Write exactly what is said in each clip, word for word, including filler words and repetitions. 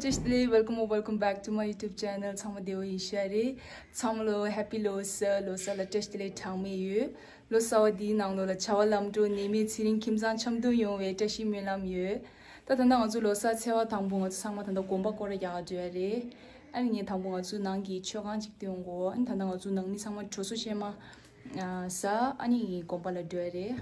བཀྲ་ཤིས་བདེ་ལེགས། Welcome or welcome back to my YouTube channel. ཚང་མ་བདེ་པོ་ཡིན་ཤག་རེད། ཚང་མ་ལོ་Happy ལོ་གསར། ལོ་གསར་ལ་བཀྲ་ཤིས་བདེ་ལེགས་གྲངས་མེད་ཡོད། ལོ་གསར་པ་འདིའི་ནང་ལོགས་ལ་བྱ་བ་ལམ་འགྲོ། ནད་མེད་ཚེ་རིང་ཁྱིམ་ཚང་འཆམ་མཐུན་ཡོང་བའི་བཀྲ་ཤིས་སྨོན་ལམ་ཡོད། ད་ད་ལྟ་ང་ཚོ་ལོ་གསར་ཚེས་པ་དང་པོ་ང་ཚོ་ཚང་མ་ད་ལྟ་དགོན་པ་སྐོར་ར་རྒྱག་ག་འགྲོ་ཡ་རེད། ཨ་ནི་ངས་དང་པོ་ང་ཚོ་ནང་གི་མཆོད་ཁང་ཅིག་སྟོན་དགོས། ཨ་ནི་ད་ལྟ་ང་ཚོ་ནང་མི་ཚང་མ་གྲོ་སོ་ཤལ་མ་ཟ། ཨ་ནི་དགོན་པ་ལ་འགྲོ་ཡ་རེད།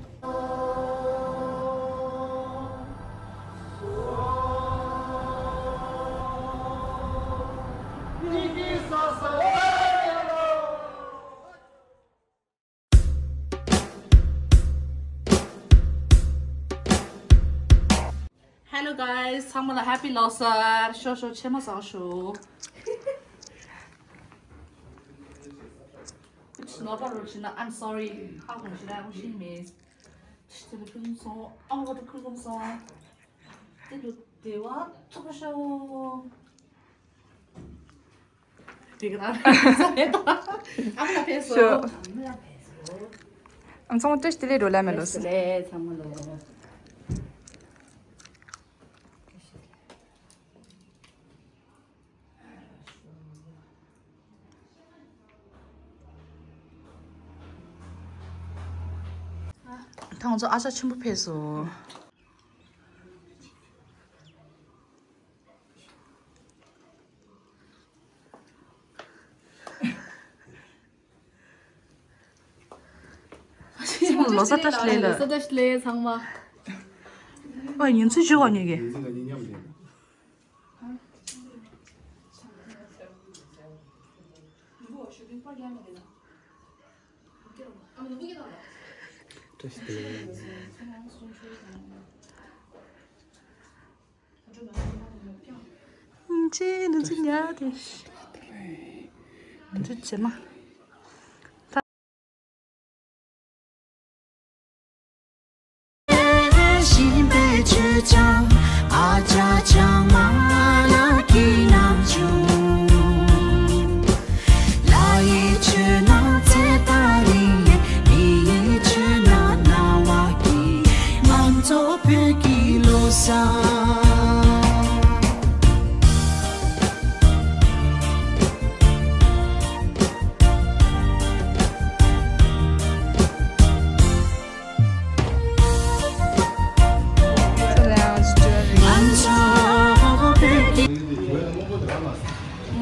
Hello guys, ཚང་མ་ལ་Happy ལོ་གསར། ཤོག་ཤོག་ཕྱེ་མར་ཟ་ཤོག It's not a routine. I'm sorry. How can I? I'm sorry. It's the routine. So, I'm going to cook some. It's the day one. Talk show. དེ་ག་ལ་ཨ་མ་ལ་ཕེབས་སོང་། ཨ་མ་ཚང་མ་བཀྲ་ཤིས་བདེ་ལེགས་འགྲོ་ལ་མེ་ལོ་སི། བཀྲ་ཤིས་བདེ་ལེགས་ཚང་མ་ལོ། ད་ང་ཚོ་ཨ་ཅག་ཆེན་པོ་ཕེབས་སོང་། ཚང་མ་ལོ་གསར་བཀྲ་ཤིས་བདེ་ལེགས། ལོ་གསར་བཀྲ་ཤིས་བདེ་ལེགས་ཚང་མ། ཨ་ཉིན་ཚུལ་བརྗོད་པ་ཉོས་ཀྱི། བཀྲ་ཤིས་བདེ་ལེགས། ཅེ་ནུ་ཚི་ཉ་དེ། ནུ་ཚི་ཇེ་མ།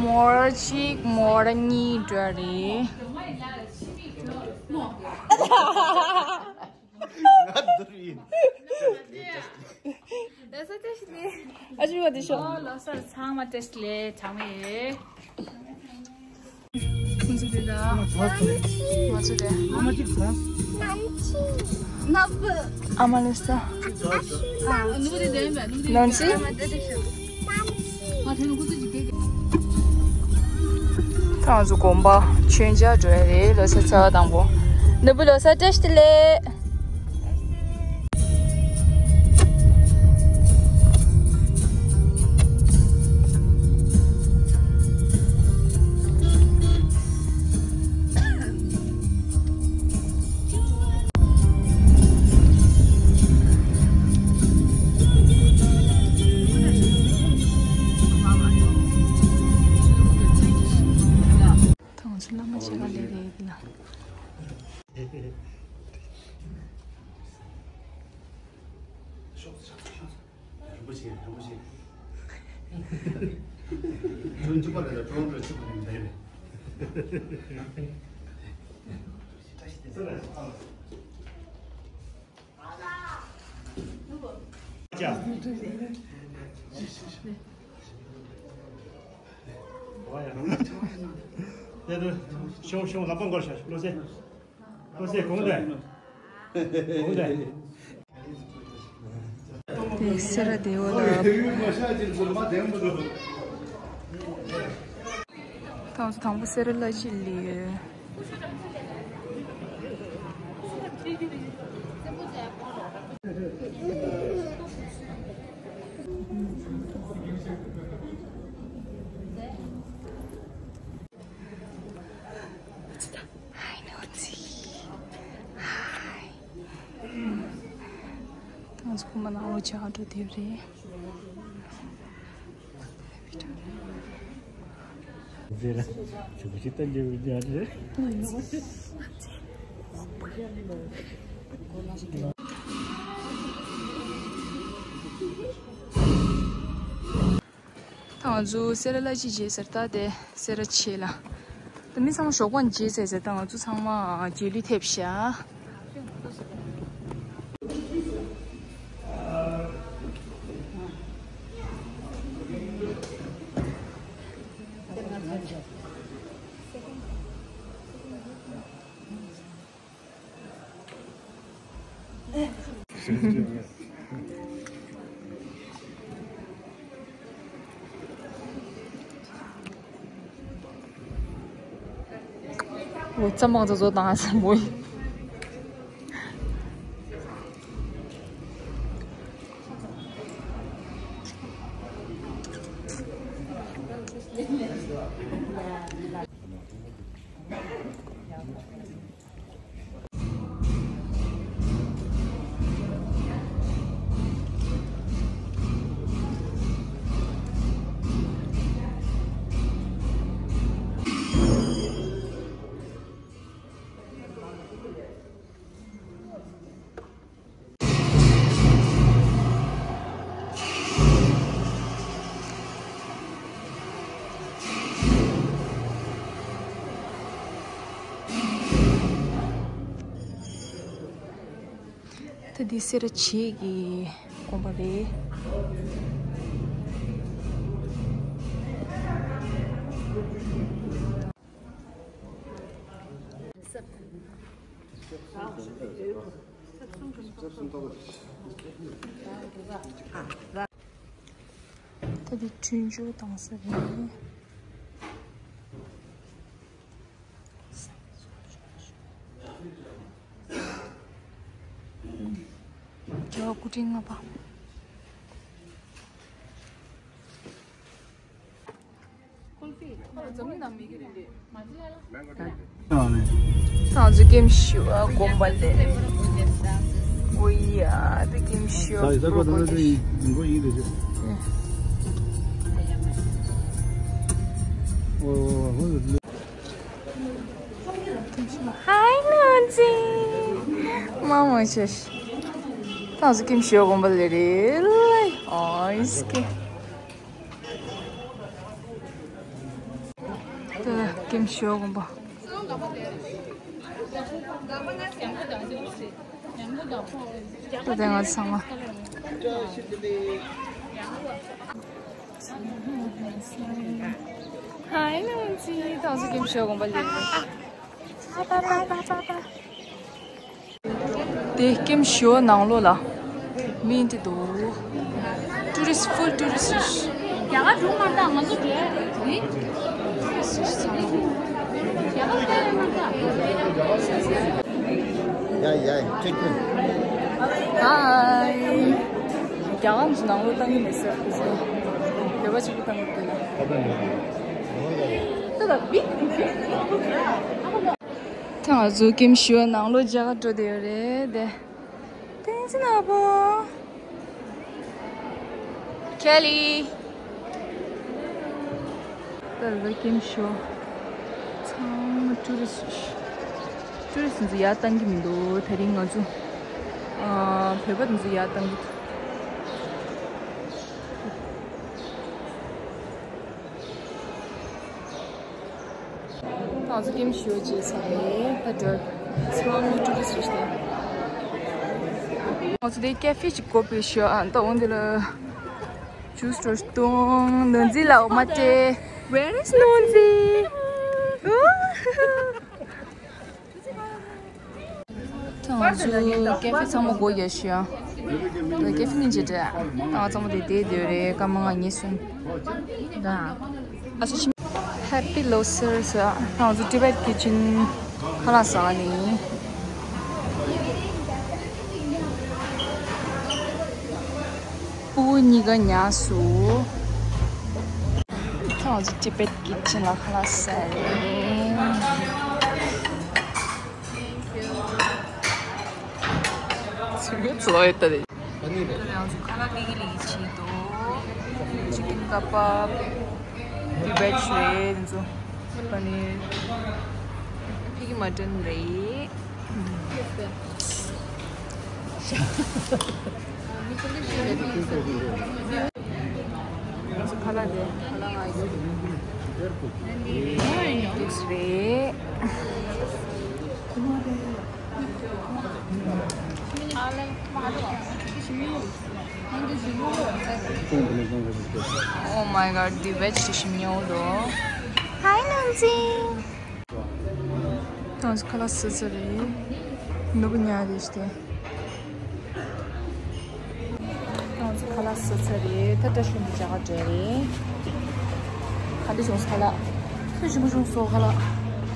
མོར་གཅིག་མོར་གཉིས་འདྲ་རེད། ང་འདུར་ཡིན། ལོ་གསར་བཀྲ་ཤིས་བདེ་ལེགས། ཨ་ཅུ་བ་དེ་ཤོག་ཨོ་ལོ་གསར་ཚང་མ་བཀྲ་ཤིས་བདེ་ལེགས་གྲངས་མེད། ཁོང་ཚོ་དེ་ད། ང་ཚོ་དེ། ཨ་མ་གཅིག་ཚང་། ཨ་མ་ལེ་ས། ནང་ཚི། ད་ང་ཚོ་དགོན་པ་མཆོད་མཇལ་འགྲོ་ཡ་རེད། ལོ་གསར་ཚེས་པ་དང་པོ། ནོར་བུ་ལོ་གསར་བཀྲ་ཤིས་བདེ་ལེགས། ད་ང་ཚོ་བླ་མ་མཇལ་ག་སླེབས་རེད་འདི་ལ། རིན་པོ་ཆེ། རིན་པོ་ཆེ། ཁྱོད་འཇུག་པ་ལས་ལ་ཁྱོད་རང་ཚོ་ཆུ་བ་ནས་འདྲ་རེད། ཡ། ཡ། ཤོག་ཤོག་ལག་པ་འགོར་ཤག་བློ་གསལ། བློ་གསལ་གོང་དེ། གོང་དེ། དེ་སེ་ར་སྡེ་བ་ལ། ད་ང་ཚོ་དང་པོ་སེ་ར་བླ་སྤྱི་ལ་ཡོད། ཧའི་ནོར་ཚི། ཧའི། ང་ཚོ་ཁོ་མ་ནང་ལོགས་ཆ་འགྲོ་དེ་རེད། ཟེར་ལ་ཆུ་བོ་ཞིག་ཏུ་འགྱུར་བའི་ཉག་རེད། ད་ང་ཚོ་སེ་ར་བླ་སྤྱི་མཇལ་ཚར། ད་དེ་སེ་ར་ཆེ་ལ། ད་མི་ཚང་མ་ཞོགས་པ་མཇལ་ཚར་ཟེར། ད་ང་ཚོ་ཚང་མ་མཇལ་ལུས་ཐེབས་ཤག་འོ་ཙམ་མང་ཙམ་བཟོ་དང་ས་མོ་ཡིན། ད་འདི་སེ་ར་བྱེས་ཀྱི་དགོན་པ་རེད། ད་འདི་ཁྲུན་ཆུ་གཏོང་ས་རེད། རྒྱལ་བ་སྐུ་ཕྲེང་ལྔ་པ། ང་ཚོ་ཀེམ་ཞུ་བ་དགོན་པ་ལས། ཨོ་ཡ། ད་ཀེམ་ཞུ་བ་དགོན་པ་ལས། ཧའི་ནོན་ཙི། མ་མ་ཤེས། ད་ང་ཚོ་ཀེམ་ཞུ་བ་དགོན་པ་ལས་རེད། ཨོ་ཡ་སྐད། ད་ཀེམ་ཞུ་དགོན་པ། ད་ལྟ་ང་ཚང་མ། ཧའི་ནོན་ཙི། ད་ང་ཚོ་ཀེམ་ཞུ་བ་དགོན་པ་ལས། དེ་ཀེམ་ཞུ་བ་ནང་ལོགས་ལ་མི་འདི་འདུག་ཊུ་རི་སི་ཊི། ཕུལ་ཊུ་རི་སི་ཊི། རྒྱ་གར་འགྲོ་མ་ཐག་ང་ཚོ་འགྲོ་ཡ་རེད། ཊུ་རི་སི་ཊི་ཚང་མ། རྒྱ་གར་སྐྱོད་ཡ་མ་ཐག་ཡ་ཡ་ཁྱེད་ཁྱོད། ཧའི། རྒྱ་གར་ཚོ་ནང་ལོགས་བཏང་གི་མེད་ཟེར་ཁོ་ཚོ། བོད་པ་གཅིག་པུ་བཏང་གི་འདུག་ལ། ད་ལ་བི། ད་ང་ཚོ་ཀེམ་ཞུ་བ་ནང་ལོགས་མཇལ་ག་འགྲོ་བསྡད་ཡོད་རེད་དེ། བསྟན་འཛིན་ནག་པོ། ཁེ་ལི། ད་ལྟ་ཀེམ་ཞུ་བ་ཚང་མ་ཊུ་རི་སི་ཊི། ཊུ་རི་སི་ཊི་ཚོ་ཡར་བཏང་གི་མི་འདུག་དེ་རིང་ང་ཚོ་ཨ་བོད་པ་དེ་ཚོ་ཡར་བཏང་གི་འདུག་ང་ཚོ་ཀེམ་ཞུ་བྱས་ཚར་རེད། ད་འགྲོ། ཚང་མ་ཊུ་རི་སི་ཊི་རེད། ང་ཚོ་དེ་ཀེ་ཧྥེ་ཅིག་དགོས་པའི་ཞུ། ཨ་ད་འོང་དེ་ལ། ཇུས་སྟོར་སྟོང་། ནོན་ཙི་ལ་འོ་མ་སྤྲད། Where is ནོན་ཙི། ང་ཚོ་ཀེ་ཧྥེ་ཚང་མ་སྒོ་རྒྱག་ཤག་ད་ཀེ་ཧྥེ་ནས་མཇལ་འཕྲད། ང་ཚང་མ་དེ་བསྡད་བསྡད་རེད། སྐར་མ་ལྔ་ཉི་ཤུ། ཨ་སུ་ཆི། ཧེ་པི་ལོ་སར་ཟེར། ང་ཚོ་ཊི་བེཊ་ཀི་ཆན་ཁ་ལག་ཟ་ནི། ཕྲུ་གུ་གཉིས་ཀ་ཉལ་སོང་། ད་ང་ཚོ་ཊི་བེཊ་ཀི་ཆན་ལ་ཁ་ལག་ཟ་ནི། ཚུལ་ཚོ་ཡོད་ད་རེད། ད་ང་ཚོ་ཁ་ལག་ལི་གི་ལི་གི་བྱེད་དོ། ཅི་ཀིན་ཀ་པབ། ཊི་བེཊ་ཤུ་རེད་ང་ཚོ། པ་ནི་ཕི་གི་མ་ཏན་རེད། ཁ་ལག་དེ་ཁ་ལག་ང་ཡོད། ཏིགས་རེད། Oh my god, འདི་བེ་ཇི་ཞིམ་ཉོ་དོ། Hi, Nancy. ང་ཚོ་ཁ་ལག་ཟ་ཚར་རེད། ནུ་བོ་ཉལ་རེད་ཤི་སྟེ། ང་ཚོ་ཁ་ལག་ཟ་ཚར་རེད། ད་བཀྲ་ཤིས་ལྷུན་པོ་མཇལ་ག་འགྲོ་རེད། ག་འདྲ་བྱུང་སོང་ཁ་ལག་ཁ་ཞིམ་པོ་བྱུང་སོང་ཁ་ལག་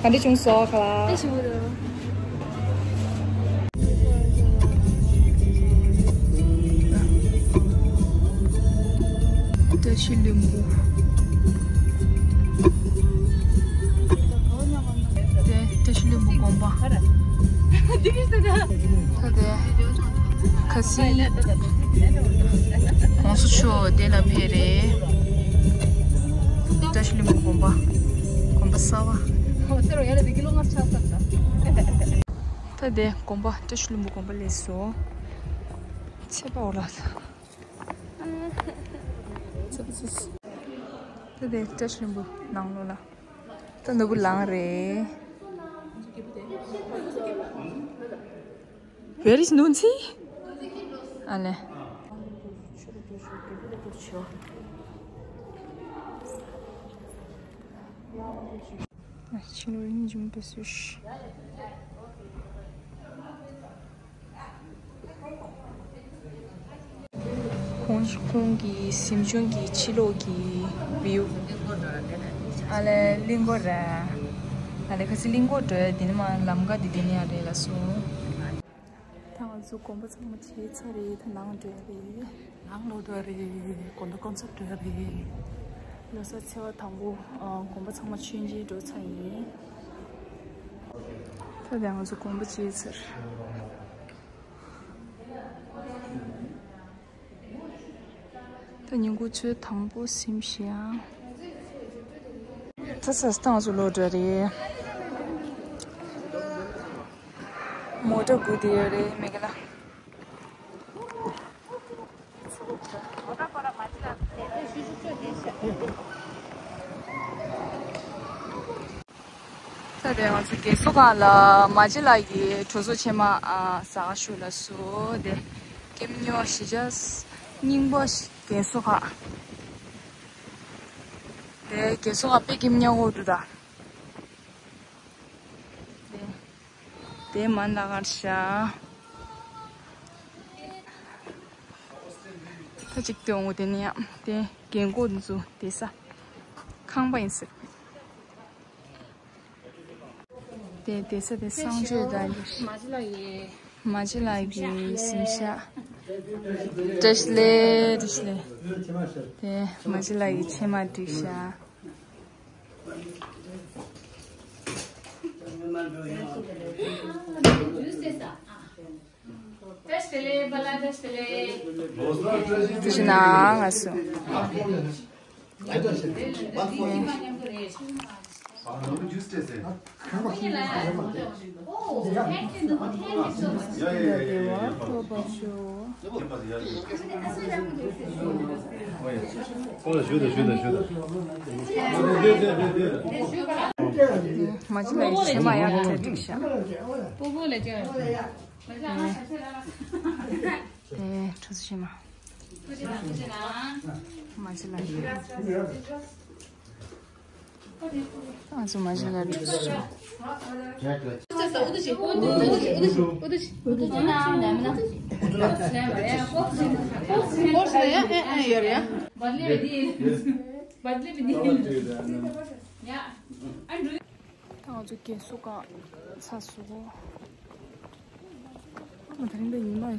ག་འདྲ་བྱུང་སོང་ཁ་ལག་ཁ་ཞིམ་པོ་འདུག་བཀྲ་ཤིས་ལྷུན་པོ། དེ་བཀྲ་ཤིས་ལྷུན་པོ་དགོན་པ། ད་དེ་ཁ་སང་༸གོང་ས་མཆོག་དེ་ལ་ཕེབས་རེད། བཀྲ་ཤིས་ལྷུན་པོ་དགོན་པ། དགོན་པ་གསར་པ། ད་དེ་དགོན་པ་བཀྲ་ཤིས་ལྷུན་པོ་དགོན་པ་སླེབས་སོང་། ཚེ་པ་འོ་ལ། ད་དེ་བཀྲ་ཤིས་ལྷུན་པོ་ནང་ལོགས་ལ། ད་ནོར་བུ་ལངས་རེད། Where is Nunzi? ཨ་ལེ། ཕྱི་ལོགས་ནས་འཇུམ་པའི་སུ་ཤི། ཁོང་ཁོང་གི་གཟིམ་ཆུང་གི་ཕྱི་ལོགས་ཀྱི་བིའུ། ཨ་ལེ་གླིང་སྐོར་ར། ཨ་ལེ་ཁ་སང་གླིང་སྐོར་འགྲོ་ཡ་འདི་ནི་མ་ལམ་ཀ་འདི་འདི་ནི་ཡ་རེད་ལ་སོ། ད་ང་ཚོ་དགོན་པ་ཚང་མ་བྱས་ཚར་རེད། ད་ནང་འགྲོ་ཡ་རེད། ནང་ལོག་འགྲོ་ཡ་རེད། དགོན་པ་སྐོར་ཚར་འགྲོ་ཡ་རེད། ལོ་གསར་ཚེས་པ་དང་པོ་དགོན་པ་ཚང་མ་མཆོད་མཇལ་འགྲོ་ཚར་ཡིན། ད་ལྟ་ང་ཚོ་དགོན་པ་བྱས་ཚར། ད་ཉིན་གུང་ཚོད་དང་པོ་ཟིན་ཤག་ད་ས་སྟངས་སུ་ལོག་འགྲོ་རེད། མོ་ཊ་སྒུག་བསྡད་ཡོད་རེད་མེ་ག་ལ། ད་དེ་ང་ཚོ་རྒས་གསོ་ཁང་ལ་མ་ཇི་ལགས་ཀྱི་གྲོས་ཚོགས་ཆེན་མོ་ཨ་ཟ་ག་ཞུ་ལ་སུ་དེ་ཀེམ་ཉོ་ཞི་ཅས་རྙིང་པ་རྒས་གསོ་ཁང་། དེ་རྒས་གསོ་ཁང་དཔེ་ཀེམ་ཉོ་འོ་འདུག་ད། དེ་དེ་མ་ན་གར་ཤ། ད་ཅིག་དེ་འོ་དེ་ནི་ཡང་དེ་རྒན་གོག་འདི་ཚོ་བསྡད་ས་ཁང་པ་ཡིན་ཟེར། དེ་བསྡད་ས་དེ་གསང་སྤྱོད་དང་། མ་ཇི་ལགས་ཡིན། མ་ཇི་ལགས་ཀྱི་གཟིམ་ཤག་བཀྲ་ཤིས་བདེ་ལེགས། བཀྲ་ཤིས་བདེ་ལེགས། དེ་མ་ཇི་ལགས་ཀྱི་ཕྱེ་མ་བསྒྲིགས་ཤག་བཀྲ་ཤིས་བདེ་ལེགས། བཀྲ་ཤིས་བདེ་ལེགས། བཀྲ་ཤིས་བདེ་ལེགས། བཀྲ་ཤིས་བདེ་ལེགས། བཀྲ་ཤིས་ན་ང་སུ། མ་ཅི་ལ་ཡི་ཕྱེ་མ་ཡག་ཐལ་འགྲིག་ཤག་ཨེ། ཨེ། ཁྲུ་ཚོ་ཤི་མ། མ་ཅི་ལ་ཡི། ཨ་ཚོ་མ་ཅི་ལ་ཁྲུ་ཚོ་ཤི་མ། ད་ང་ཚོ་རྒས་གསོ་ཁང་ཚར་སོང་། ཨ་མ་དེ་རིང་ད་ཉི་མ་ཡོད།